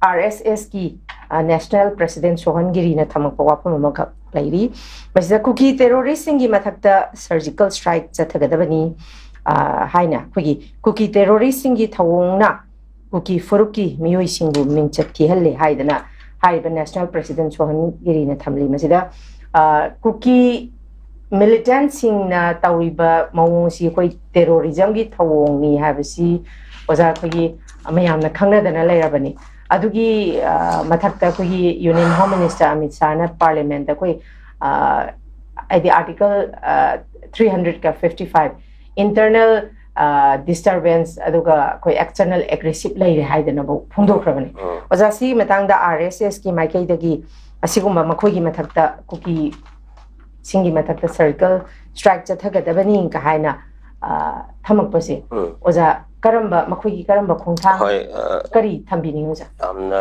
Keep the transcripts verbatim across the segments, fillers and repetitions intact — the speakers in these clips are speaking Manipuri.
ꯑꯥꯔ ꯑꯦꯁ ꯑꯦꯁꯀꯤ ꯅꯦꯁꯅꯦꯜ ꯄ꯭ꯔꯁꯤꯗꯦꯟ ꯁꯣꯍꯟ ꯒꯤꯔꯤꯅ ꯊꯝꯃꯛꯄ ꯋꯥꯐꯝ ꯑꯃꯈꯛ ꯂꯩꯔꯤ꯫ ꯃꯁꯤꯗ ꯀꯨꯀꯤ ꯇꯦꯔꯣꯔꯤꯁꯁꯤꯡꯒꯤ ꯃꯊꯛꯇ ꯁꯔꯖꯤꯀꯦꯜ ꯁ꯭ꯇ꯭ꯔꯥꯏꯛ ꯆꯠꯊꯒꯗꯕꯅꯤ ꯍꯥꯏꯅ ꯑꯩꯈꯣꯏꯒꯤ ꯀꯨꯀꯤ ꯇꯦꯔꯣꯔꯤꯁꯁꯤꯡꯒꯤ ꯊꯧꯑꯣꯡꯅ ꯀꯨꯀꯤ ꯐꯨꯔꯨꯞꯀꯤ ꯃꯤꯑꯣꯏꯁꯤꯡꯕꯨ ꯃꯤꯡꯆꯠ ꯊꯤꯍꯜꯂꯦ ꯍꯥꯏꯗꯅ ꯍꯥꯏꯔꯤꯕ ꯅꯦꯁꯅꯦꯜ ꯄ꯭ꯔꯁꯤꯗꯦꯟ ꯁꯣꯍꯟ ꯒꯤꯔꯤꯅ ꯊꯝꯂꯤ꯫ ꯃꯁꯤꯗ ꯀꯨꯀꯤ ꯃꯤꯂꯤꯇꯦꯟꯁꯤꯡꯅ ꯇꯧꯔꯤꯕ ꯃꯑꯣꯡꯁꯤ ꯑꯩꯈꯣꯏ ꯇꯦꯔꯣꯔꯤꯖꯝꯒꯤ ꯊꯧꯑꯣꯡꯅꯤ ꯍꯥꯏꯕꯁꯤ ꯑꯣꯖꯥ ꯑꯩꯈꯣꯏꯒꯤ ꯃꯌꯥꯝꯅ ꯈꯪꯅꯗꯅ ꯂꯩꯔꯕꯅꯤ꯫ ꯑꯗꯨꯒꯤ ꯃꯊꯛꯇ ꯑꯩꯈꯣꯏꯒꯤ ꯌꯨꯅꯤꯌꯟ ꯍꯣꯝ ꯃꯤꯅꯤꯁꯇꯔ ꯑꯃꯤꯠ ꯁꯥꯍꯅ ꯄꯥꯔꯂꯤꯌꯥꯃꯦꯟꯗ ꯑꯩꯈꯣꯏ ꯍꯥꯏꯗꯤ ꯑꯥꯔꯇꯤꯀꯜ ꯊ꯭ꯔꯤ ꯍꯟꯗ꯭ꯔꯦꯠꯀ ꯐꯤꯐꯇꯤ ꯐꯥꯏꯚ ꯏꯟꯇꯔꯅꯦꯜ ꯗꯤꯁꯇꯔꯕꯦꯟꯁ ꯑꯗꯨꯒ ꯑꯩꯈꯣꯏ ꯑꯦꯛꯁꯇꯔꯅꯦꯜ ꯑꯦꯒ꯭ꯔꯦꯁꯤꯞ ꯂꯩꯔꯦ ꯍꯥꯏꯗꯅꯕꯨ ꯐꯣꯡꯗꯣꯛꯈ꯭ꯔꯕꯅꯤ꯫ ꯑꯣꯖꯥ, ꯁꯤꯒꯤ ꯃꯇꯥꯡꯗ ꯑꯥꯔ ꯑꯦꯁ ꯑꯦꯁꯀꯤ ꯃꯥꯏꯀꯩꯗꯒꯤ ꯑꯁꯤꯒꯨꯝꯕ ꯃꯈꯣꯏꯒꯤ ꯃꯊꯛꯇ ꯀꯨꯀꯤꯁꯤꯡꯒꯤ ꯃꯊꯛꯇ ꯁꯔꯖꯤꯀꯦꯜ ꯁ꯭ꯇ꯭ꯔꯥꯏꯛ ꯆꯠꯊꯒꯗꯕꯅꯤ ꯀ ꯍꯥꯏꯅ ꯊꯝꯃꯛꯄꯁꯦ, ꯑꯣꯖꯥ, ꯀꯔꯝꯕ, ꯃꯈꯣꯏꯒꯤ ꯀꯔꯝꯕ ꯈꯣꯡꯊꯥꯡ, ꯍꯣꯏ, ꯀꯔꯤ ꯊꯝꯕꯤꯅꯤꯡꯉꯤ ꯑꯣꯖꯥ? ꯌꯥꯝꯅ,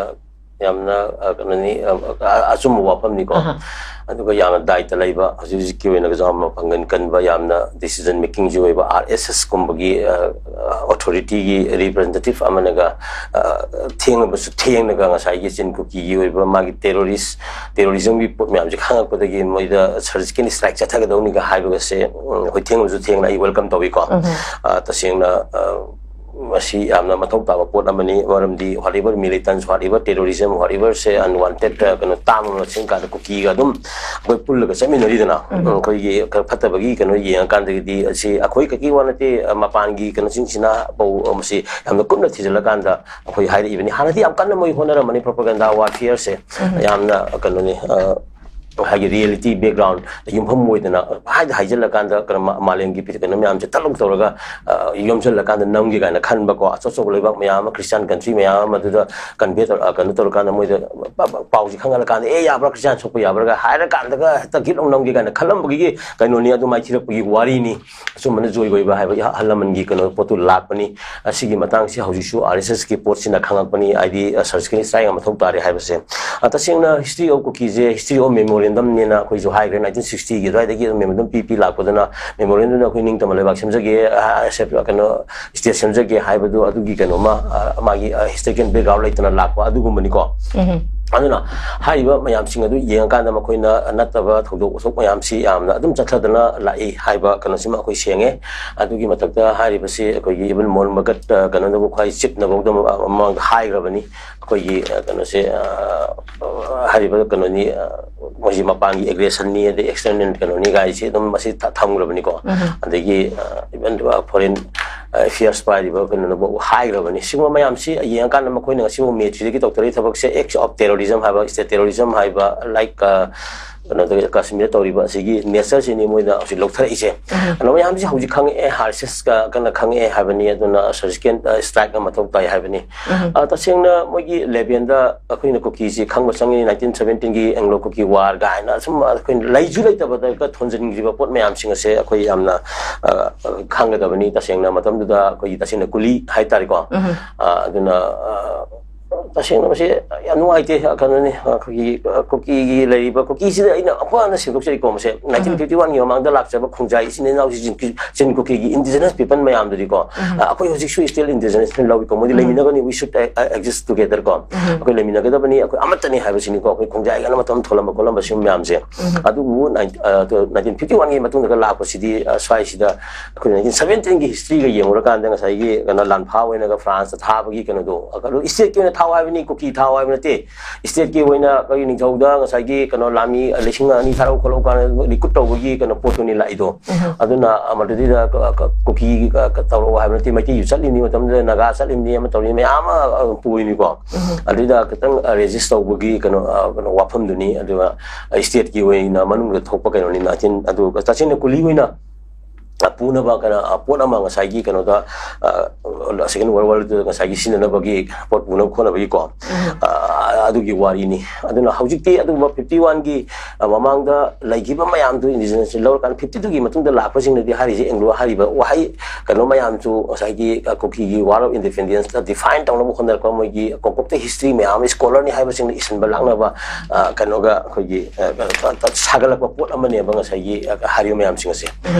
ꯌꯥꯝꯅ ꯀꯩꯅꯣꯅꯤ, ꯑꯆꯨꯝꯕ ꯋꯥꯐꯝꯅꯤꯀꯣ꯫ ꯑꯗꯨꯒ ꯌꯥꯝꯅ ꯗꯥꯏꯇ ꯂꯩꯕ, ꯍꯧꯖꯤꯛ ꯍꯧꯖꯤꯛꯀꯤ ꯑꯣꯏꯅ ꯌꯥꯝꯅ ꯄꯥꯡꯒꯜ ꯀꯟꯕ, ꯌꯥꯝꯅ ꯗꯤꯁꯤꯖꯟ ꯃꯦꯀꯤꯡꯁꯨ ꯑꯣꯏꯕ ꯑꯥꯔ ꯑꯦꯁ ꯑꯦꯁ ꯀꯨꯝꯕꯒꯤ ꯑꯣꯊꯣꯔꯤꯇꯤꯒꯤ ꯔꯤꯄ꯭ꯔꯖꯦꯟꯇꯦꯇꯤꯚ ꯑꯃꯅꯒ ꯊꯦꯡꯂꯕꯁꯨ ꯊꯦꯡꯅꯒ ꯉꯁꯥꯏꯒꯤ ꯆꯤꯟ ꯀꯨꯀꯤꯒꯤ ꯑꯣꯏꯕ ꯃꯥꯒꯤ ꯇꯦꯔꯣꯔꯤꯁ, ꯇꯦꯔꯣꯔꯤꯖꯝꯒꯤ ꯄꯣꯠ ꯃꯌꯥꯝꯁꯦ ꯈꯪꯉꯛꯄꯗꯒꯤ ꯃꯣꯏꯗ ꯁꯔꯖꯤꯀꯦꯜ ꯁ꯭ꯇ꯭ꯔꯥꯏꯛ ꯆꯠꯊꯒꯗꯧꯅꯤꯒ ꯍꯥꯏꯕꯒꯁꯦ, ꯑꯩꯈꯣꯏ ꯊꯦꯡꯂꯕꯁꯨ ꯊꯦꯡꯅ ꯑꯩ ꯋꯦꯜꯀꯝ ꯇꯧꯏꯀꯣ꯫ ꯇꯁꯦꯡꯅ ꯃꯁꯤ ꯌꯥꯝꯅ ꯃꯊꯧ ꯇꯥꯕ ꯄꯣꯠ ꯑꯃꯅꯤ꯫ ꯃꯔꯝꯗꯤ whatever militants, whatever terrorism, whatever ꯁꯦ unwanted ꯀꯩꯅꯣ ꯇꯥꯡꯕ ꯃꯁꯤꯡ ꯀꯥꯟꯗ ꯀꯨꯀꯤꯒ ꯑꯗꯨꯝ ꯑꯩꯈꯣꯏ ꯄꯨꯜꯂꯒ ꯆꯠꯃꯤꯟꯅꯔꯤꯗꯅ꯫ ꯑꯩꯈꯣꯏꯒꯤ ꯈꯔ ꯐꯠꯇꯕꯒꯤ ꯀꯩꯅꯣ ꯌꯦꯡꯉꯀꯥꯟꯗꯒꯤꯗꯤ ꯑꯁꯤ ꯑꯩꯈꯣꯏ ꯈꯛꯀꯤ ꯋꯥ ꯅꯠꯇꯦ, ꯃꯄꯥꯟꯒꯤ ꯀꯩꯅꯣꯁꯤꯡꯁꯤꯅ ꯐꯥꯎ ꯃꯁꯤ ꯌꯥꯝꯅ ꯀꯨꯞꯅ ꯊꯤꯖꯤꯜꯂꯀꯥꯟꯗ ꯑꯩꯈꯣꯏ ꯍꯥꯏꯔꯛꯏꯕꯅꯤ꯫ ꯍꯥꯟꯅꯗꯤ ꯌꯥꯝ ꯀꯟꯅ ꯃꯣꯏ ꯍꯣꯠꯅꯔꯝꯕꯅꯤ, ꯄ꯭ꯔꯣꯄꯒꯦꯟꯗꯥ ꯋꯥꯔꯐꯤꯌꯔꯁꯦ ꯌꯥꯝꯅ ꯀꯩꯅꯣꯅꯤ, ꯍꯥꯏꯗꯤ ꯔꯤꯌꯦꯂꯤꯇꯤ ꯕꯦꯛꯒ꯭ꯔꯥꯎꯟꯗ ꯌꯨꯝꯐꯝ ꯑꯣꯏꯗꯅ ꯍꯥꯏꯗ ꯍꯥꯏꯖꯤꯜꯂꯀꯥꯟꯗ ꯀꯩꯅꯣ ꯃꯥꯂꯦꯝꯒꯤ ꯀꯩꯅꯣ ꯃꯌꯥꯝꯁꯦ ꯇꯠꯂꯧ ꯇꯧꯔꯒ ꯌꯣꯝꯁꯤꯜꯂꯀꯥꯟꯗ ꯅꯝꯒꯦ ꯀꯥꯏꯅ ꯈꯟꯕꯀꯣ꯫ ꯑꯆꯧ ꯑꯆꯧꯕ ꯂꯩꯕꯥꯛ ꯃꯌꯥꯝ ꯑꯃ, ꯈ꯭ꯔꯤꯁꯇꯥꯟ ꯀꯟꯇ꯭ꯔꯤ ꯃꯌꯥꯝ ꯑꯃ ꯑꯗꯨꯗ ꯀꯟꯚꯦ ꯇꯧꯔ ꯀꯩꯅꯣ ꯇꯧꯔꯀꯥꯟꯗ ꯃꯣꯏꯗ ꯄꯥꯎꯁꯤ ꯈꯪꯍꯜꯂꯀꯥꯟꯗ ꯑꯦ ꯌꯥꯕ꯭ꯔꯥ, ꯈ꯭ꯔꯤꯁꯇꯥꯟ ꯁꯣꯛꯄ ꯌꯥꯕ꯭ꯔꯥꯒ ꯍꯥꯏꯔꯀꯥꯟꯗꯒ ꯍꯦꯛꯇ ꯒꯤꯠ ꯂꯧ ꯅꯝꯒꯦ ꯀꯥꯏꯅ ꯈꯜꯂꯝꯕꯒꯤ ꯀꯩꯅꯣꯅꯤ꯫ ꯑꯗꯨ ꯃꯥꯏꯊꯤꯔꯛꯄꯒꯤ ꯋꯥꯔꯤꯅꯤ꯫ ꯑꯆꯨꯝꯕꯅ ꯖꯣꯏ ꯑꯣꯏꯕ ꯍꯥꯏꯕ ꯑꯍꯜ ꯂꯃꯟꯒꯤ ꯀꯩꯅꯣ ꯄꯣꯠꯇꯨ ꯂꯥꯛꯄꯅꯤ꯫ ꯑꯁꯤꯒꯤ ꯃꯇꯥꯡꯁꯤ ꯍꯧꯖꯤꯛꯁꯨ ꯑꯥꯔ ꯑꯦꯁ ꯑꯦꯁꯀꯤ ꯄꯣꯠꯁꯤꯅ ꯈꯪꯉꯛꯄꯅꯤ, ꯍꯥꯏꯗꯤ ꯁꯔꯖꯤꯀꯦꯜ ꯁ꯭ꯇ꯭ꯔꯥꯏꯛ ꯑꯃ ꯃꯊꯧ ꯇꯥꯔꯦ ꯍꯥꯏꯕꯁꯦ꯫ ꯇꯁꯦꯡꯅ history of ꯀꯨꯀꯤꯁꯦ history of memorial ꯃꯦꯃꯣꯔꯦꯟꯗꯝꯅꯦꯅ ꯑꯩꯈꯣꯏꯁꯨ ꯍꯥꯏꯈ꯭ꯔꯦ, ꯅꯥꯏꯟꯇꯤꯟ ꯁꯤꯛꯁꯇꯤꯒꯤ ꯑꯗꯨꯋꯥꯏꯗꯒꯤ ꯑꯗꯨꯝ ꯃꯦꯃꯣꯔꯦꯟꯗꯝ ꯄꯤ ꯄꯤ ꯂꯥꯛꯄꯗꯨꯅ, ꯃꯦꯃꯣꯔꯦꯟꯗꯝꯗ ꯑꯩꯈꯣꯏ ꯅꯤꯡꯇꯝꯕ ꯂꯩꯕꯥꯛ ꯁꯦꯝꯖꯒꯦ, ꯑ, ꯁꯦꯞ-, ꯀꯩꯅꯣ, ꯁ꯭ꯇꯦꯠ ꯁꯦꯝꯖꯒꯦ ꯍꯥꯏꯕꯗꯨ, ꯑꯗꯨꯒꯤ ꯀꯩꯅꯣꯃ, ꯑ, ꯃꯥꯒꯤ, ꯑ, ꯍꯤꯁꯇꯣꯔꯤꯀꯦꯜ ꯕꯦꯛꯒ꯭ꯔꯥꯎꯟ ꯂꯩꯇꯅ ꯂꯥꯛꯄ ꯑꯗꯨꯒꯨꯝꯕꯅꯤꯀꯣ꯫ ꯎꯝ꯫ ꯑꯗꯨꯅ ꯍꯥꯏꯔꯤꯕ ꯃꯌꯥꯝꯁꯤꯡ ꯑꯗꯨ ꯌꯦꯡꯉꯀꯥꯟꯗ ꯃꯈꯣꯏꯅ ꯅꯠꯇꯕ ꯊꯧꯗꯣꯛ ꯋꯥꯊꯣꯛ ꯃꯌꯥꯝꯁꯤ ꯌꯥꯝꯅ ꯑꯗꯨꯝ ꯆꯠꯊꯗꯅ ꯂꯥꯛꯏ ꯍꯥꯏꯕ ꯀꯩꯅꯣꯁꯤꯃ ꯑꯩꯈꯣꯏ ꯁꯦꯡꯉꯦ꯫ ꯑꯗꯨꯒꯤ ꯃꯊꯛꯇ ꯍꯥꯏꯔꯤꯕꯁꯤ ꯑꯩꯈꯣꯏꯒꯤ ꯏꯕꯟ ꯃꯣꯟ ꯃꯒꯠ, ꯑ, ꯀꯩꯅꯣꯅꯕꯨ ꯈ꯭ꯋꯥꯏ ꯆꯤꯞꯅꯐꯥꯎꯗ ꯃꯃꯥꯡꯗ ꯍꯥꯏꯈ꯭ꯔꯕꯅꯤ꯫ ꯑꯩꯈꯣꯏꯒꯤ, ꯑ, ꯀꯩꯅꯣꯁꯦ, ꯑ, ꯍꯥꯏꯔꯤꯕ ꯀꯩꯅꯣꯅꯤ, ꯑ, ꯃꯣꯏꯁꯤ ꯃꯄꯥꯟꯒꯤ ꯑꯦꯒ꯭ꯔꯦꯁꯟꯅꯤ, ꯑꯗꯩ ꯑꯦꯛꯁꯇꯔꯅꯦꯜ ꯀꯩꯅꯣꯅꯤ ꯒꯥꯏꯁꯤ ꯑꯗꯨꯝ ꯃꯁꯤ ꯊ-, ꯊꯝꯈ꯭ꯔꯕꯅꯤꯀꯣ꯫ ꯎꯝ꯫ ꯑꯗꯒꯤ, ꯑ, ꯏꯚꯟ ꯐꯣꯔꯦꯟ ꯑꯦꯐꯤꯌꯔꯁ ꯄꯥꯏꯔꯤꯕ ꯀꯩꯅꯣꯅꯕꯨ ꯍꯥꯏꯈ꯭ꯔꯕꯅꯤ꯫ ꯁꯤꯒꯨꯝꯕ ꯃꯌꯥꯝꯁꯤ ꯌꯦꯡꯉꯀꯥꯟꯗ ꯃꯈꯣꯏꯅ ꯉꯁꯤꯐꯥꯎ ꯃꯦ ꯊ꯭ꯔꯤꯗꯒꯤ ꯇꯧꯊꯣꯔꯛꯏ ꯊꯕꯛꯁꯦ, ꯑꯦꯛꯁ ꯑꯣꯐ ꯇꯦꯔꯣꯔꯤꯖꯝ ꯍꯥꯏꯕ, ꯁ꯭ꯇꯦꯠ ꯇꯦꯔꯣꯔꯤꯖꯝ ꯍꯥꯏꯕ, ꯂꯥꯏꯛ, ꯑ, ꯀꯩꯅꯣꯗ ꯀꯥꯁꯃꯤꯔꯗ ꯇꯧꯔꯤꯕ ꯑꯁꯤꯒꯤ ꯅꯦꯆꯔꯁꯤꯅꯤ ꯃꯣꯏꯅ ꯍꯧꯖꯤꯛ ꯂꯧꯊꯔꯛꯏꯁꯦ꯫ ꯎꯝ꯫ ꯑꯗꯣ ꯃꯌꯥꯝꯁꯤ ꯍꯧꯖꯤꯛ ꯈꯪꯉꯛꯑꯦ, ꯍꯥꯔꯁꯦꯁꯀ ꯀꯟꯅ ꯈꯪꯉꯛꯑꯦ ꯍꯥꯏꯕꯅꯤ, ꯑꯗꯨꯅ ꯁꯔꯖꯤꯀꯦꯜ, ꯑ, ꯁ꯭ꯇ꯭ꯔꯥꯏꯛ ꯑꯃ ꯃꯊꯧ ꯇꯥꯏ ꯍꯥꯏꯕꯅꯤ꯫ ꯎꯝ꯫ ꯑ, ꯇꯁꯦꯡꯅ ꯃꯣꯏꯒꯤ ꯂꯦꯕꯦꯜꯗ ꯑꯩꯈꯣꯏꯅ ꯀꯨꯀꯤꯁꯤ ꯈꯪꯕ ꯆꯪꯉꯤ, ꯅꯥꯏꯟꯇꯤꯟ ꯁꯕꯦꯟꯇꯤꯟꯒꯤ ꯑꯦꯡꯒ꯭ꯂꯣ ꯀꯨꯀꯤ ꯋꯥꯔ ꯀꯥꯏꯅ ꯁꯨꯝ ꯑꯩꯈꯣꯏꯅ ꯂꯩꯁꯨ ꯂꯩꯇꯕꯗ ꯊꯣꯟꯖꯤꯟꯈꯤꯕ ꯄꯣꯠ ꯃꯌꯥꯝꯁꯤꯡ ꯑꯁꯦ ꯑꯩꯈꯣꯏ ꯌꯥꯝꯅ, ꯑ, ꯈꯪꯒꯗꯕꯅꯤ꯫ ꯇꯁꯦꯡꯅ ꯃꯇꯝꯗꯨꯗ ꯑꯩꯈꯣꯏꯒꯤ ꯇꯁꯦꯡꯅ ꯀꯨꯂꯤ ꯍꯥꯏꯇꯥꯔꯦꯀꯣ꯫ ꯎꯝ꯫ ꯑ, ꯑꯗꯨꯅ, ꯑ, ꯇꯁꯦꯡꯅ ꯃꯁꯤ ꯌꯥꯝ ꯅꯨꯡꯉꯥꯏꯇꯦ꯫ ꯑ, ꯀꯩꯅꯣꯅꯤ, ꯑꯩꯈꯣꯏꯒꯤ, ꯑ, ꯀꯨꯀꯤꯒꯤ ꯂꯩꯔꯤꯕ, ꯀꯨꯀꯤꯁꯤꯗ ꯑꯩꯅ ꯑꯃꯨꯛ ꯍꯟꯅ ꯁꯦꯡꯗꯣꯛꯆꯔꯤꯀꯣ, ꯃꯁꯦ ꯅꯥꯏꯟꯇꯤꯟ ꯐꯤꯐꯇꯤ ꯋꯥꯟꯒꯤ ꯃꯃꯥꯡꯗ ꯂꯥꯛꯆꯕ ꯈꯣꯡꯖꯥꯏ ꯏꯆꯤꯟ ꯏꯅꯥꯎꯁꯤꯡ, ꯆꯤꯟ ꯀꯨꯀꯤꯒꯤ ꯏꯟꯗꯤꯖꯤꯅꯁ ꯄꯤꯄꯜ ꯃꯌꯥꯝꯗꯨꯗꯤꯀꯣ, ꯎꯝ꯫ ꯑ, ꯑꯩꯈꯣꯏ ꯍꯧꯖꯤꯛꯁꯨ ꯁ꯭ꯇꯤꯜ ꯏꯟꯗꯤꯖꯤꯅꯁꯅ ꯂꯧꯏꯀꯣ, ꯃꯣꯏꯗꯤ ꯎꯝ꯫ ꯂꯩꯃꯤꯟꯅꯒꯅꯤ, we should, uh, exist together ꯀꯣ꯫ ꯎꯝ꯫ ꯑꯩꯈꯣꯏ ꯂꯩꯃꯤꯟꯅꯒꯗꯕꯅꯤ, ꯑꯩꯈꯣꯏ ꯑꯃꯠꯇꯅꯤ ꯍꯥꯏꯕꯁꯤꯅꯤꯀꯣ꯫ ꯑꯩꯈꯣꯏ ꯈꯣꯡꯖꯥꯏ ꯀꯥꯏꯅ ꯃꯇꯝ ꯊꯣꯛꯂꯝꯕ ꯈꯣꯠꯂꯝꯕ ꯁꯤ ꯃꯌꯥꯝꯁꯦ꯫ ꯎꯝ꯫ ꯑꯗꯨꯕꯨ ꯅꯥꯏꯟ-, ꯑ, ꯅꯥꯏꯟꯇꯤꯟ ꯐꯤꯐꯇꯤ ꯋꯥꯟꯒꯤ ꯃꯇꯨꯡꯗꯒ ꯂꯥꯛꯄꯁꯤꯗꯤ, ꯑ, ꯁ꯭ꯋꯥꯏꯁꯤꯗ ꯑꯩꯈꯣꯏ ꯅꯥꯏꯟꯇꯤꯟ ꯁꯕꯦꯟꯇꯤꯟꯒꯤ ꯍꯤꯁꯇ꯭ꯔꯤꯒ ꯌꯦꯡꯉꯨꯔꯀꯥꯟꯗ ꯉꯁꯥꯏꯒꯤ ꯀꯩꯅꯣ ꯂꯥꯟꯐꯥ ꯑꯣꯏꯅꯒ ꯐ꯭ꯔꯥꯟꯁꯇ ꯊꯥꯕꯒꯤ ꯀꯩꯅꯣꯗꯣ, ꯑꯗꯨ ꯁ꯭ꯇꯦꯠꯀꯤ ꯑꯣꯏꯅ ꯊꯥꯎ ꯍꯥꯏꯕꯅꯤ, ꯀꯨꯀꯤ ꯊꯥꯎ ꯍꯥꯏꯕ ꯅꯠꯇꯦ꯫ ꯁ꯭ꯇꯦꯠꯀꯤ ꯑꯣꯏꯅ ꯑꯩꯈꯣꯏꯒꯤ ꯅꯤꯡꯊꯧꯗ ꯉꯁꯥꯏꯒꯤ ꯀꯩꯅꯣ ꯂꯥꯟꯃꯤ ꯂꯤꯁꯤꯡ ꯑꯅꯤ ꯊꯥꯔꯛꯎ ꯈꯣꯠꯂꯛꯎ ꯀꯥꯏꯅ ꯔꯤꯀ꯭ꯔꯨꯠ ꯇꯧꯕꯒꯤ ꯀꯩꯅꯣ ꯄꯣꯠꯇꯨꯅꯤ ꯂꯥꯛꯏꯗꯣ꯫ ꯎꯝ꯫ ꯑꯗꯨꯅ ꯃꯗꯨꯗꯩꯗ ꯀ-, ꯀ-, ꯀꯨꯀꯤ, ꯀ-, ꯀ-, ꯇꯧꯔꯛꯑꯣ ꯍꯥꯏꯕ ꯅꯠꯇꯦ, ꯃꯩꯇꯩꯁꯨ ꯆꯠꯂꯤꯕꯅꯤ, ꯃꯇꯝꯗꯨꯗ ꯅꯥꯒꯥ ꯆꯠꯂꯤꯕꯅꯤ, ꯑꯃ ꯇꯧꯔꯤꯕꯅꯤ, ꯃꯌꯥꯝ ꯑꯃ, ꯑ, ꯄꯨꯔꯤꯅꯤꯀꯣ꯫ ꯎꯝ꯫ ꯑꯗꯨꯗ ꯈꯤꯇꯪ, ꯑ, ꯔꯦꯖꯤꯁ ꯇꯧꯕꯒꯤ ꯀꯩꯅꯣ, ꯑ, ꯀꯩꯅꯣ ꯋꯥꯐꯝꯗꯨꯅꯤ꯫ ꯑꯗꯨꯒ ꯁ꯭ꯇꯦꯠꯀꯤ ꯑꯣꯏꯅ ꯃꯅꯨꯡꯗ ꯊꯣꯛꯄ ꯀꯩꯅꯣꯅꯤ, ꯅꯥꯏꯟꯇꯤꯟ, ꯑꯗꯨ ꯇꯁꯦꯡꯅ ꯀꯨꯂꯤ ꯑꯣꯏꯅ, ꯑ, ꯄꯨꯅꯕ ꯀꯩꯅꯣ, ꯑ, ꯄꯣꯠ ꯑꯃ ꯉꯁꯥꯏꯒꯤ ꯀꯩꯅꯣꯗ, ꯑ, ꯁꯦꯀꯦꯟ ꯋꯥꯔꯜ ꯋꯥꯔꯗ ꯉꯁꯥꯏꯒꯤ ꯁꯤꯖꯤꯟꯅꯅꯕꯒꯤ ꯄꯣꯠ ꯄꯨꯅꯕ ꯈꯣꯠꯅꯕꯒꯤꯀꯣ, ꯎꯝ꯫ ꯑ, ꯑꯗꯨꯒꯤ ꯋꯥꯔꯤꯅꯤ꯫ ꯑꯗꯨꯅ ꯍꯧꯖꯤꯛꯇꯤ ꯑꯗꯨꯒꯨꯝꯕ ꯐꯤꯐꯇꯤ ꯋꯥꯟꯒꯤ ꯑ, ꯃꯃꯥꯡꯗ ꯂꯩꯈꯤꯕ ꯃꯌꯥꯝꯗꯨ indigenous ꯂꯧꯔꯀꯥꯟꯗ fifty two ꯒꯤ ꯃꯇꯨꯡꯗ ꯂꯥꯛꯄꯁꯤꯡꯅꯗꯤ ꯍꯥꯏꯔꯤꯁꯦ ꯑꯦꯡꯒ꯭ꯂꯣ ꯍꯥꯏꯔꯤꯕ ꯋꯥꯍꯩ ꯀꯩꯅꯣ ꯃꯌꯥꯝꯁꯨ ꯉꯁꯥꯏꯒꯤ, ꯑ, ꯀꯨꯀꯤꯒꯤ War of Independence define ꯇꯧꯅꯕ ꯍꯣꯠꯅꯔꯛꯄ ꯃꯣꯏꯒꯤ ꯀꯣꯡꯀꯣꯛꯇ history ꯃꯌꯥꯝ scholar ꯅꯤ ꯍꯥꯏꯕꯁꯤꯡꯅ ꯏꯁꯤꯟꯕ ꯂꯥꯛꯅꯕ, ꯑ, ꯀꯩꯅꯣꯒ ꯑꯩꯈꯣꯏꯒꯤ, ꯑ, ꯑ, ꯁꯥꯒꯠꯂꯛꯄ ꯄꯣꯠ ꯑꯃꯅꯦꯕ ꯉꯁꯥꯏꯒꯤ, ꯑ, ꯍꯥꯏꯔꯤꯕ ꯃꯌꯥꯝꯁꯤꯡ ꯑꯁꯦ꯫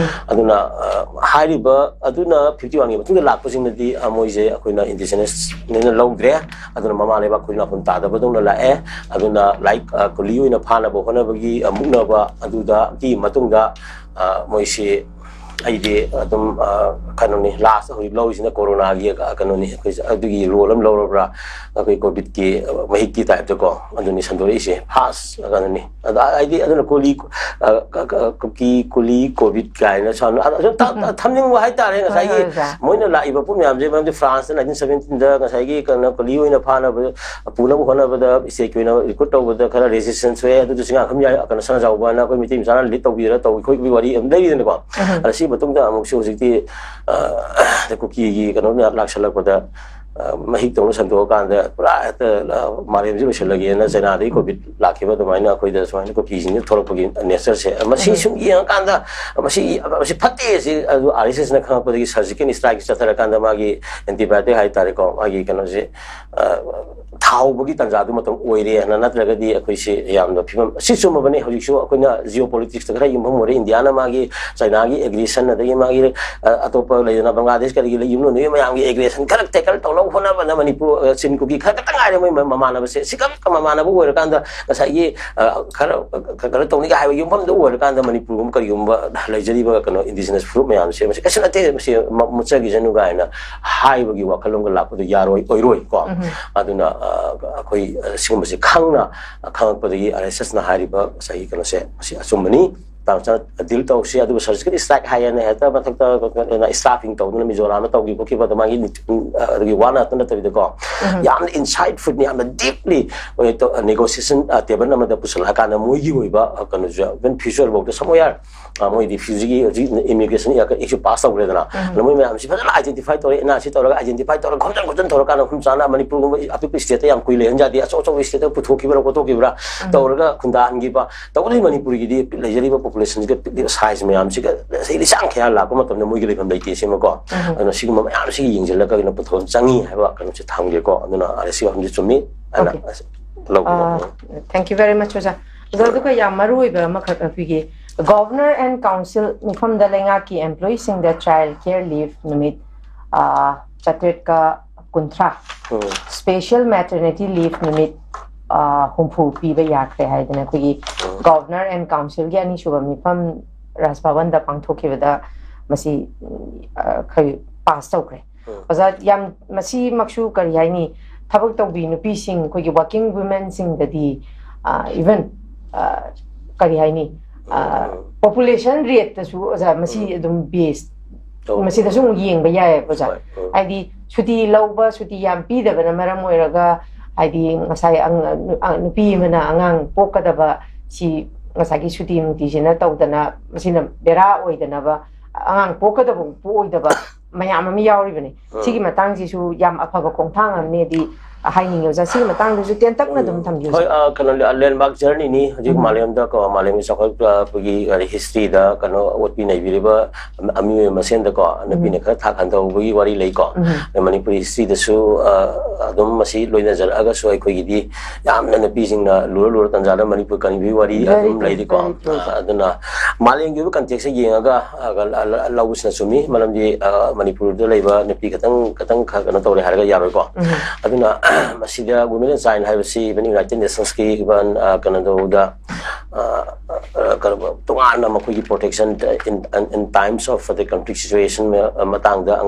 ꯑꯗꯨꯅ, ꯑ, ꯍꯥꯏꯔꯤꯕ ꯑꯗꯨꯅ fifty one ꯒꯤ ꯃꯇꯨꯡꯗ ꯂꯥꯛꯄꯁꯤꯡꯅꯗꯤ, ꯑ, ꯃꯣꯏꯁꯦ ꯑꯩꯈꯣꯏꯅ indigenous ꯅꯦꯅ ꯂꯧꯗ꯭ꯔꯦ꯫ ꯑꯗꯨꯅ ꯃꯃꯥ ꯂꯩꯕꯥꯛ ꯈꯨꯜ ꯅꯥꯐꯝ ꯇꯥꯗꯕꯗꯧꯅ ꯂꯥꯛꯑꯦ꯫ ꯑꯗꯨꯅ ꯂꯥꯏꯛ, ꯑ, ꯀꯨꯂꯤ ꯑꯣꯏꯅ ꯐꯥꯅꯕ ꯍꯣꯠꯅꯕꯒꯤ, ꯑ, ꯃꯨꯛꯅꯕ ꯑꯗꯨꯗꯒꯤ ꯃꯇꯨꯡꯗ, ꯑ, ꯃꯣꯏꯁꯤ ꯑꯩꯗꯤ ꯑꯗꯨꯝ, ꯑ, ꯀꯩꯅꯣꯅꯤ, last ꯍꯧꯖꯤꯛ ꯂꯧꯔꯤꯁꯤꯅ ꯀꯣꯔꯣꯅꯥꯒꯤ, ꯑ, ꯀꯩꯅꯣꯅꯤ, ꯑꯩꯈꯣꯏꯁꯦ ꯑꯗꯨꯒꯤ role ꯑꯃ ꯂꯧꯔꯕ꯭ꯔꯥ, ꯑꯩꯈꯣꯏ ꯀꯣꯚꯤꯠꯀꯤ, ꯑ, ꯃꯍꯤꯛꯀꯤ type ꯇꯀꯣ, ꯑꯗꯨꯅꯤ ꯁꯟꯗꯣꯔꯛꯏꯁꯦ꯫ First ꯀꯩꯅꯣꯅꯤ꯫ ꯑꯗ ꯍꯥꯏꯗꯤ ꯑꯗꯨꯅ ꯀꯣꯂꯤ, ꯑ, ꯀ-, ꯀ-, ꯀꯨꯀꯤ, ꯀꯣꯂꯤ, ꯀꯣꯚꯤꯠ ꯀꯥꯏꯅ ꯁꯥꯎꯅ-, ꯑ, ꯑꯗꯨ ꯇ-, ꯇ-, ꯊꯝꯅꯤꯡꯕ ꯍꯥꯏꯇꯥꯔꯦ꯫ ꯍꯣꯏ, ꯉꯁꯥꯏꯒꯤ ꯍꯣꯏ, ꯑꯣꯖꯥ꯫ ꯃꯣꯏꯅ ꯂꯥꯛꯏꯕ ꯄꯣꯠ ꯃꯌꯥꯝꯁꯦ, ꯃꯔꯝꯗꯤ France ꯅ nineteen seventeen ꯗ ꯉꯁꯥꯏꯒꯤ ꯀꯩꯅꯣ, ꯀꯣꯂꯤ ꯑꯣꯏꯅ ꯐꯥꯅꯕ, ꯄꯨꯅꯕ ꯍꯣꯠꯅꯕꯗ state ꯀꯤ ꯑꯣꯏꯅ recruit ꯇꯧꯕꯗ ꯈꯔ resistance ꯊꯣꯛꯑꯦ꯫ ꯑꯗꯨꯗꯨꯁꯨ ꯉꯥꯈꯝ ꯌꯥꯏ, ꯀꯩꯅꯣ, ꯁꯅꯥꯖꯥꯎꯕꯅ ꯑꯩꯈꯣꯏ ꯃꯩꯇꯩ ꯃꯆꯥꯅ lead ꯇꯧꯕꯤꯗꯅ ꯇꯧꯏ ꯈꯣꯠꯄꯤ ꯋꯥꯔꯤ ꯑꯗꯨꯝ ꯂꯩꯔꯤꯗꯅꯀꯣ꯫ ꯑꯗ ꯁꯤ ꯃꯇꯨꯡꯗ ꯑꯃꯨꯛꯁꯨ ꯍꯧꯖꯤꯛꯇꯤ, ꯑ, ꯀꯨꯀꯤꯒꯤ ꯀꯩꯅꯣ ꯃꯌꯥꯝ ꯂꯥꯛꯁꯜꯂꯛꯄꯗ, ꯑ, ꯃꯍꯤꯛ ꯇꯧꯅ ꯁꯟꯗꯣꯛꯑꯀꯥꯟꯗ ꯄꯨꯔꯥ ꯍꯦꯛꯇ, ꯑ, ꯃꯥꯂꯦꯝꯁꯤ ꯂꯣꯏꯁꯤꯜꯂꯒꯦꯅ ꯆꯩꯅꯥꯗꯒꯤ ꯀꯣꯚꯤꯠ ꯂꯥꯛꯈꯤꯕ ꯑꯗꯨꯃꯥꯏꯅ ꯑꯩꯈꯣꯏꯗ ꯁꯨꯃꯥꯏꯅ ꯀꯨꯀꯤꯁꯤꯡꯁꯦ ꯊꯣꯛꯂꯛꯄꯒꯤ nature ꯁꯦ, ꯃꯁꯤ ꯁꯨꯝ ꯌꯦꯡꯉꯀꯥꯟꯗ ꯃꯁꯤ, ꯃꯁꯤ ꯐꯠꯇꯦ, ꯁꯤ ꯑꯗꯨ R S S ꯅ ꯈꯪꯉꯛꯄꯗꯒꯤ surgical strike ꯆꯠꯊꯔꯀꯥꯟꯗ ꯃꯥꯒꯤ antibiotic ꯍꯥꯏꯇꯥꯔꯦꯀꯣ, ꯃꯥꯒꯤ ꯀꯩꯅꯣꯁꯦ, ꯑ, ꯊꯥꯍꯧꯕꯒꯤ ꯇꯥꯟꯖꯥꯗꯨ ꯃꯇꯝ ꯑꯣꯏꯔꯦ ꯍꯥꯏꯅ, ꯅꯠꯇ꯭ꯔꯒꯗꯤ ꯑꯩꯈꯣꯏꯁꯤ ꯌꯥꯝꯅ ꯐꯤꯕꯝ, ꯁꯤ ꯆꯨꯝꯃꯕꯅꯤ꯫ ꯍꯧꯖꯤꯛꯁꯨ ꯑꯩꯈꯣꯏꯅ geopolitics ꯇ ꯈꯔ ꯌꯨꯝꯐꯝ ꯑꯣꯏꯔꯦ, ꯏꯟꯗꯤꯌꯥꯅ ꯃꯥꯒꯤ ꯆꯩꯅꯥꯒꯤ aggression, ꯑꯗꯒꯤ ꯃꯥꯒꯤ, ꯑ, ꯑꯇꯣꯞꯄ ꯂꯩꯗꯅ ꯕꯪꯒ꯭ꯂꯥꯗꯦꯁ ꯀꯔꯤꯒꯤ ꯂꯩ ꯌꯨꯝꯂꯣꯟꯅꯔꯤꯕ ꯃꯌꯥꯝꯒꯤ aggression ꯈꯔ tackle ꯇꯧꯅꯕ ꯍꯣꯠꯅꯕꯗ ꯃꯅꯤꯄꯨꯔ, ꯑ, ꯆꯤꯟ ꯀꯨꯀꯤ ꯈꯔ ꯈꯛꯇ ꯉꯥꯏꯔꯦ ꯃꯣꯏ ꯃ-, ꯃꯃꯥꯟꯅꯕꯁꯦ꯫ ꯁꯤ ꯈꯛ ꯃꯃꯥꯟꯅꯕ ꯑꯣꯏꯔꯀꯥꯟꯗ ꯉꯁꯥꯏꯒꯤ, ꯑ, ꯈꯔ, ꯈꯔ ꯇꯧꯅꯤꯒ ꯍꯥꯏꯕ ꯌꯨꯝꯐꯝꯗ ꯑꯣꯏꯔꯀꯥꯟꯗ ꯃꯅꯤꯄꯨꯔꯒꯨꯝꯕ ꯀꯔꯤꯒꯨꯝꯕ ꯂꯩꯖꯔꯤꯕ ꯀꯩꯅꯣ indigenous group ꯃꯌꯥꯝꯁꯦ ꯃꯁꯤ ꯀꯩꯁꯨ ꯅꯠꯇꯦ, ꯃꯁꯤ ꯃ-, ꯃꯨꯠꯆꯈꯤꯁꯅꯨ ꯀꯥꯏꯅ ꯍꯥꯏꯕꯒꯤ ꯋꯥꯈꯜꯂꯣꯟꯒ ꯂꯥꯛꯄꯗꯣ ꯌꯥꯔꯣꯏ, ꯑꯣꯏꯔꯣꯏ ꯀꯣ꯫ ꯑꯗꯨꯅ, ꯑ, ꯑꯩꯈꯣꯏ, ꯑ, ꯁꯤꯒꯨꯝꯕꯁꯦ ꯈꯪꯅ, ꯑ, ꯈꯪꯉꯛꯄꯗꯒꯤ R S S ꯅ ꯍꯥꯏꯔꯤꯕ ꯉꯁꯥꯏꯒꯤ ꯀꯩꯅꯣꯁꯦ ꯃꯁꯤ ꯑꯆꯨꯝꯕꯅꯤ꯫ ꯇꯥꯡ ꯆꯥ ꯗꯤꯜ ꯇꯧꯁꯤ, ꯑꯗꯨꯒ ꯁꯔꯖꯤꯀꯦꯜ ꯁ꯭ꯇ꯭ꯔꯥꯏꯛ ꯍꯥꯏꯌꯦꯅ ꯍꯦꯛꯇ ꯃꯊꯛꯇ ꯀꯩꯅꯣ ꯁ꯭ꯇꯥꯐꯤꯡ ꯇꯧꯗꯅ ꯃꯤꯖꯣꯔꯥꯝꯗ ꯇꯧꯈꯤ ꯈꯣꯠꯈꯤꯕ ꯑꯗꯨꯃꯥꯏꯒꯤ ꯅꯤꯇꯤ-, ꯑꯗꯨꯒꯤ ꯋꯥ ꯉꯥꯛꯇ ꯅꯠꯇꯕꯤꯗꯀꯣ, ꯌꯥꯝꯅ ꯏꯟꯁꯥꯏꯠꯐꯨꯜꯅꯤ, ꯌꯥꯝꯅ ꯗꯤꯞꯂꯤ ꯅꯦꯒꯣꯁꯤꯌꯦꯁꯟ ꯇꯦꯕꯜ ꯑꯃꯗ ꯄꯨꯁꯜꯂꯛꯑꯀꯥꯟꯗ ꯃꯣꯏꯒꯤ ꯑꯣꯏꯕ ꯀꯩꯅꯣꯁꯨ, ꯏꯚꯟ ꯐ꯭ꯌꯨꯆꯔꯐꯥꯎꯗ ꯁꯝ ꯋꯦꯌꯥꯔ ꯃꯣꯏꯗꯤ ꯐ꯭ꯌꯨꯆꯔꯒꯤ ꯍꯧꯖꯤꯛ ꯏꯃꯤꯒ꯭ꯔꯦꯁꯟ ꯑꯦꯛꯁꯨ ꯄꯥꯁ ꯇꯧꯈ꯭ꯔꯦꯗꯅ, ꯑꯗꯣ ꯃꯣꯏ ꯃꯌꯥꯝꯁꯤ ꯐꯖꯅ ꯑꯥꯏꯗꯦꯟꯇꯤꯐꯥꯏ ꯇꯧꯔꯦ, ꯑꯦꯟ ꯑꯥꯔ ꯁꯤ ꯇꯧꯔꯒ ꯑꯥꯏꯗꯦꯟꯇꯤꯐꯥꯏ ꯇꯧꯔꯒ ꯈꯣꯝꯖꯤꯟ ꯈꯣꯠꯆꯤꯟ ꯇꯧꯔꯀꯥꯟꯗ ꯈꯨꯝ ꯆꯥꯅ ꯃꯅꯤꯄꯨꯔꯒꯨꯝꯕ ꯑꯄꯤꯛꯄ ꯁ꯭ꯇꯦꯠꯇ ꯌꯥꯝ ꯀꯨꯏ ꯂꯩꯍꯟ ꯌꯥꯗꯦ, ꯑꯆꯧ ꯑꯆꯧꯕ ꯁ꯭ꯇꯦꯠꯇ ꯄꯨꯊꯣꯛꯈꯤꯕ꯭ꯔꯥ ꯈꯣꯠꯇꯣꯛꯈꯤꯕ꯭ꯔꯥ ꯇꯧꯔꯒ ꯈꯨꯟꯗꯥꯍꯟꯈꯤꯕ꯫ ꯇꯧꯕꯗꯤ ꯃꯅꯤꯄꯨꯔꯒꯤꯗꯤ ꯂꯩꯖꯔꯤꯕ ꯄꯣꯄꯨꯂꯦꯁꯟꯁꯤꯒ ꯄꯤꯛꯂꯤꯕ ꯁꯥꯏꯖ ꯃꯌꯥꯝꯁꯤꯒ ꯁꯤꯗꯤ ꯆꯥꯡ ꯈꯌꯥ ꯂꯥꯛꯄ ꯃꯇꯝꯗ ꯃꯣꯏꯒꯤ ꯂꯩꯐꯝ ꯂꯩꯇꯦ ꯁꯤꯃꯀꯣ꯫ ꯑꯗꯨꯅ ꯁꯤꯒꯨꯝꯕ ꯃꯌꯥꯝꯁꯤꯒꯤ ꯌꯦꯡꯁꯤꯜꯂꯒ ꯑꯩꯅ ꯄꯨꯊꯣꯛ ꯆꯪꯉꯤ ꯍꯥꯏꯕ ꯀꯩꯅꯣꯁꯦ ꯊꯝꯒꯦꯀꯣ꯫ ꯑꯗꯨꯅ ꯑꯥꯔ ꯑꯦꯁ ꯁꯤ ꯋꯥꯐꯝꯁꯦ ꯆꯨꯝꯃꯤ ꯍꯥꯏꯅ Okay. ꯂꯧꯕꯤꯔꯣ꯫ ꯑꯥ, thank you very much, ꯑꯣꯖꯥ꯫ ꯑꯣꯖꯥ, ꯑꯗꯨꯒ ꯌꯥꯝ ꯃꯔꯨ ꯑꯣꯏꯕ ꯑꯃꯈꯛ ꯑꯩꯈꯣꯏꯒꯤ Governor and Council ꯃꯤꯐꯝꯗ ꯂꯩꯉꯥꯛꯀꯤ employeeꯁꯤꯡꯗ child care leave ꯅꯨꯃꯤꯠ, ꯑꯥ, ꯆꯥꯇ꯭ꯔꯦꯠꯀ ꯀꯨꯟꯊ꯭ꯔꯥ, special maternity leave ꯅꯨꯃꯤꯠ, ꯑꯥ, ꯍꯨꯝꯐꯨ ꯄꯤꯕ ꯌꯥꯈ꯭ꯔꯦ ꯍꯥꯏꯗꯅ ꯑꯩꯈꯣꯏꯒꯤ Governor and Councilꯒꯤ ꯑꯅꯤꯁꯨꯕ ꯃꯤꯐꯝ ꯔꯥꯖ ꯚꯕꯟꯗ ꯄꯥꯡꯊꯣꯛꯈꯤꯕꯗ ꯃꯁꯤ, ꯑꯥ, ꯑꯩꯈꯣꯏ ꯄꯥꯁ ꯇꯧꯈ꯭ꯔꯦ꯫ ꯑꯣꯖꯥ, ꯌꯥꯝ ꯃꯁꯤꯃꯛꯁꯨ ꯀꯔꯤ ꯍꯥꯏꯅꯤ, ꯊꯕꯛ ꯇꯧꯕꯤ ꯅꯨꯄꯤꯁꯤꯡ, ꯑꯩꯈꯣꯏꯒꯤ working womenꯁꯤꯡꯗꯗꯤ, even ꯀꯔꯤ ꯍꯥꯏꯅꯤ, population rateꯇꯁꯨ, ꯑꯣꯖꯥ, ꯃꯁꯤ ꯑꯗꯨꯝ base ꯃꯁꯤꯗꯁꯨ ꯑꯃꯨꯛ ꯌꯦꯡꯕ ꯌꯥꯏꯑꯕ, ꯑꯣꯖꯥ꯫ ꯍꯥꯏꯗꯤ ꯁꯨꯇꯤ ꯂꯧꯕ, ꯁꯨꯇꯤ ꯌꯥꯝ ꯄꯤꯗꯕꯅ ꯃꯔꯝ ꯑꯣꯏꯔꯒ, ꯍꯥꯏꯗꯤ ꯉꯁꯥꯏ ꯅꯨꯄꯤ ꯑꯃꯅ ꯑꯉꯥꯡ ꯄꯣꯛꯀꯗꯕ ꯁꯤ ꯉꯁꯥꯏꯒꯤ ꯁꯨꯇꯤ ꯅꯨꯡꯇꯤꯁꯤꯅ ꯇꯧꯗꯅ ꯃꯁꯤꯅ ꯕꯦꯔꯥ ꯑꯣꯏꯗꯅꯕ, ꯑꯉꯥꯡ ꯄꯣꯛꯀꯗꯕ ꯄꯣꯛꯑꯣꯏꯗꯕ ꯃꯌꯥꯝ ꯑꯃ ꯌꯥꯎꯔꯤꯕꯅꯤ꯫ ꯁꯤꯒꯤ ꯃꯇꯥꯡꯁꯤꯁꯨ ꯌꯥꯝ ꯑꯐꯕ ꯈꯣꯡꯊꯥꯡ ꯑꯃꯅꯦꯗꯤ ꯍꯥꯏꯅꯤꯡꯉꯦ, ꯑꯣꯖꯥ꯫ ꯁꯤꯒꯤ ꯃꯇꯥꯡꯗꯁꯨ ꯇꯦꯟꯇꯛꯅ ꯑꯗꯨꯝ ꯊꯝꯕꯤꯌꯨ, ꯍꯣꯏ꯫ ꯑꯣꯖꯥ꯫ ꯀꯩꯅꯣ, ꯂꯦꯟꯃꯥꯔꯛ ꯖꯔꯅꯤꯅꯤ ꯍꯧꯖꯤꯛ ꯃꯥꯂꯦꯝꯗ ꯀꯣ, ꯃꯥꯂꯦꯝꯒꯤ ꯆꯥꯎꯈꯠꯄꯒꯤ ꯍꯤꯁꯇ꯭ꯔꯤꯗ ꯀꯩꯅꯣ ꯑꯣꯠꯄꯤ ꯅꯩꯕꯤꯔꯤꯕ ꯃꯤꯑꯣꯏ ꯃꯁꯦꯟꯗꯀꯣ, ꯅꯨꯄꯤꯅ ꯈꯔ ꯊꯥꯛ ꯍꯟꯊꯍꯧꯕꯒꯤ ꯋꯥꯔꯤ ꯂꯩꯀꯣ꯫ ꯃꯅꯤꯄꯨꯔꯤ ꯍꯤꯁꯇ꯭ꯔꯤꯗꯁꯨ ꯑꯗꯨꯝ ꯃꯁꯤ ꯂꯣꯏꯅꯖꯔꯛꯑꯒꯁꯨ ꯑꯩꯈꯣꯏꯒꯤꯗꯤ ꯌꯥꯝꯅ ꯅꯨꯄꯤꯁꯤꯡꯅ ꯂꯨꯔ ꯂꯨꯔ ꯇꯟꯖꯥꯗ ꯃꯅꯤꯄꯨꯔ ꯀꯟꯕꯤꯕꯒꯤ ꯋꯥꯔꯤ ꯑꯗꯨꯝ ꯂꯩꯔꯤꯀꯣ꯫ ꯑꯗꯨꯅ ꯃꯥꯂꯦꯝꯒꯤ ꯑꯣꯏꯕ ꯀꯟꯇꯦꯛꯁꯇ ꯌꯦꯡꯉꯒ ꯂꯧꯕꯁꯤꯅ ꯆꯨꯝꯃꯤ꯫ ꯃꯔꯝꯗꯤ ꯃꯅꯤꯄꯨꯔꯗ ꯂꯩꯕ ꯅꯨꯄꯤ ꯈꯛꯇꯪ ꯈꯛꯇꯪ ꯈꯔ ꯀꯩꯅꯣ ꯇꯧꯔꯦ ꯍꯥꯏꯔꯒ ꯌꯥꯔꯣꯏꯀꯣ꯫ ꯑꯗꯨꯅ ꯃꯁꯤꯗ Women and Child ꯍꯥꯏꯕꯁꯤ even United Nationsꯀꯤ even ꯀꯩꯅꯣꯗꯧꯗ ꯇꯣꯉꯥꯟꯅ ꯃꯈꯣꯏꯒꯤ protection in, in times of the conflict situation ꯃꯇꯥꯡꯗ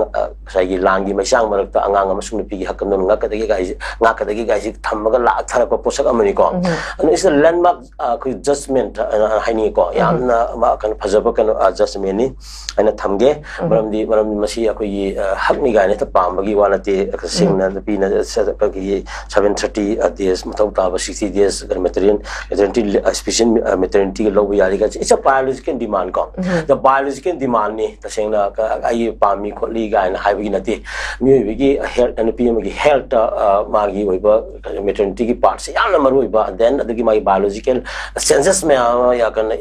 ꯉꯁꯥꯏꯒꯤ ꯂꯥꯟꯒꯤ ꯃꯩꯁꯥꯡ ꯃꯔꯛꯇ ꯑꯉꯥꯡ ꯑꯃꯁꯨꯡ ꯅꯨꯄꯤꯒꯤ ꯍꯛ ꯑꯃ ꯉꯥꯛꯀꯗꯒꯦ ꯀꯥꯏꯁꯦ, ꯉꯥꯛꯀꯗꯒꯦ ꯀꯥꯏꯁꯦ ꯊꯝꯃꯒ ꯂꯥꯛꯊꯔꯛꯄ ꯄꯣꯠꯁꯛ ꯑꯃꯅꯤꯀꯣ꯫ ꯑꯗꯨ it's a landmark, ꯑꯩꯈꯣꯏ judgment ꯍꯥꯏꯅꯤꯡꯉꯤꯀꯣ꯫ ꯌꯥꯝꯅ ꯀꯩꯅꯣ ꯐꯖꯕ ꯀꯩꯅꯣ judgmentꯅꯤ ꯍꯥꯏꯅ ꯊꯝꯒꯦ꯫ ꯃꯔꯝꯗꯤ ꯃꯔꯝꯗꯤ ꯃꯁꯤ ꯑꯩꯈꯣꯏꯒꯤ ꯍꯛꯅꯤ ꯀꯥꯏꯅ ꯍꯦꯛꯇ ꯄꯥꯝꯕꯒꯤ ꯋꯥ ꯅꯠꯇꯦ꯫ ꯇꯁꯦꯡꯅ ꯅꯨꯄꯤꯅ ꯑꯩꯈꯣꯏꯒꯤ seven thirty days ꯃꯊꯧ ꯇꯥꯕ, sixty days maternity, special maternityꯒ ꯂꯧꯕ ꯌꯥꯔꯤ ꯀꯥꯏꯁꯦ, it's a biological demand ꯀꯣ꯫ The biological demandꯅꯤ꯫ ꯇꯁꯦꯡꯅ ꯑꯩ ꯄꯥꯝꯃꯤ ꯈꯣꯠꯂꯤ ꯀꯥꯏꯅ ꯍꯥꯏꯕꯒꯤ ꯅꯠꯇꯦ꯫ ꯃꯤꯑꯣꯏꯕꯒꯤ health, ꯅꯨꯄꯤ ꯑꯃꯒꯤ healthꯇ ꯃꯥꯒꯤ ꯑꯣꯏꯕ maternityꯒꯤ partꯁꯦ ꯌꯥꯝꯅ ꯃꯔꯨ ꯑꯣꯏꯕ, then ꯑꯗꯨꯒꯤ ꯃꯥꯒꯤ biological changes ꯃꯌꯥꯝ ꯑꯃ ꯌꯥꯀꯟꯅ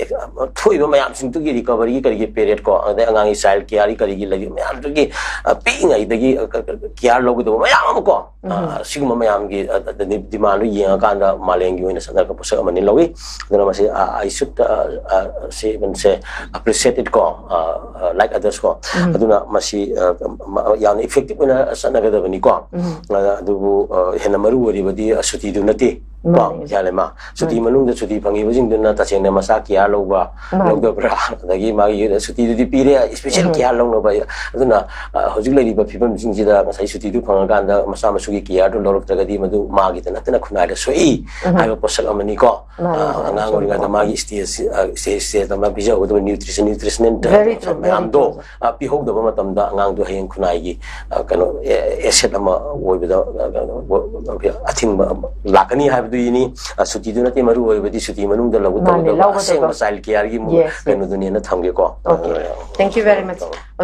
ꯊꯣꯛꯏꯕ ꯃꯌꯥꯝꯁꯤꯡꯗꯨꯒꯤ recoveryꯒꯤ ꯀꯔꯤꯒꯤ period ꯀꯣ, ꯑꯗꯩ ꯑꯉꯥꯡꯒꯤ child careꯒꯤ ꯀꯔꯤꯒꯤ ꯂꯩꯔꯤꯕ ꯃꯌꯥꯝꯗꯨꯒꯤ ꯄꯤꯛꯏꯉꯩꯗꯒꯤ care ꯂꯧꯒꯗꯧꯕ ꯃꯌꯥꯝ ꯑꯃ ꯀꯣ꯫ ꯁꯤꯒꯨꯝꯕ ꯃꯌꯥꯝꯒꯤ demandꯗꯨ ꯌꯦꯡꯉꯀꯥꯟꯗ ꯃꯥꯂꯦꯝꯒꯤ ꯑꯣꯏꯅ ꯆꯠꯅꯔꯛꯄ ꯄꯣꯠꯁꯛ ꯑꯃꯅꯤ ꯂꯧꯏ꯫ ꯑꯗꯨꯅ ꯃꯁꯤ I should say, even say, appreciate it ꯀꯣ, like others ꯀꯣ꯫ ꯑꯗꯨꯅ ꯃꯁꯤ ꯌꯥꯝꯅ effective ꯑꯣꯏꯅ ꯆꯠꯅꯒꯗꯕꯅꯤꯀꯣ꯫ ꯑꯗꯨꯕꯨ ꯍꯦꯟꯅ ꯃꯔꯨ ꯑꯣꯏꯔꯤꯕꯗꯤ ꯁꯨꯇꯤꯗꯨ ꯅꯠꯇꯦ ꯀꯣ꯫ ꯃꯥꯅꯦ꯫ ꯒ꯭ꯌꯥꯟ ꯂꯩꯃ꯫ ꯁꯨꯇꯤ ꯃꯅꯨꯡꯗ ꯁꯨꯇꯤ ꯐꯪꯉꯤꯕꯁꯤꯡꯗꯨꯅ ꯇꯁꯦꯡꯅ ꯃꯆꯥ care ꯂꯧꯕ ꯂꯧꯗꯕ꯭ꯔꯥ? ꯑꯗꯒꯤ ꯃꯥꯒꯤ ꯁꯨꯇꯤꯗꯨꯗꯤ ꯄꯤꯔꯦ, special care ꯂꯧꯅꯕ꯫ ꯑꯗꯨꯅ ꯍꯧꯖꯤꯛ ꯂꯩꯔꯤꯕ ꯐꯤꯕꯝꯁꯤꯡꯁꯤꯗ ꯉꯁꯥꯏ ꯁꯨꯇꯤꯗꯨ ꯐꯪꯉꯀꯥꯟꯗ ꯃꯆꯥ ꯃꯁꯨꯒꯤ careꯗꯨ ꯂꯧꯔꯛꯇ꯭ꯔꯒꯗꯤ ꯃꯗꯨ ꯃꯥꯒꯤꯗ ꯅꯠꯇꯅ ꯈꯨꯟꯅꯥꯏꯗ ꯁꯣꯛꯏ ꯍꯥꯏꯕ ꯄꯣꯠꯁꯛ ꯑꯃꯅꯤꯀꯣ꯫ ꯃꯥꯅꯦ, ꯃꯥꯅꯦ, ꯑꯉꯥꯡ ꯑꯣꯏꯔꯤꯉꯩꯗ ꯃꯥꯒꯤ stage, stage, stageꯇ ꯃꯥ ꯄꯤꯖꯍꯧꯒꯗꯕ nutrition, nutritional ꯃꯌꯥꯝꯗꯣ ꯄꯤꯍꯧꯗꯕ ꯃꯇꯝꯗ ꯑꯉꯥꯡꯗꯣ ꯍꯌꯦꯡ ꯈꯨꯟꯅꯥꯏꯒꯤ ꯀꯩꯅꯣ asset ꯑꯃ ꯑꯣꯏꯕꯗ ꯑꯊꯤꯡꯕ ꯂꯥꯛꯀꯅꯤ ꯍꯥꯏꯕꯗꯨꯒꯤꯅꯤ꯫ ꯁꯨꯇꯤꯗꯨ ꯅꯠꯇꯦ ꯃꯔꯨ ꯑꯣꯏꯕꯗꯤ ꯁꯨꯇꯤ ꯃꯅꯨꯡꯗ ꯂꯧꯒꯗꯕ ꯑꯁꯦꯡꯕ child careꯒꯤ ꯀꯩꯅꯣꯗꯨꯅꯦꯅ ꯊꯝꯒꯦꯀꯣ꯫ Okay, thank you very much꯫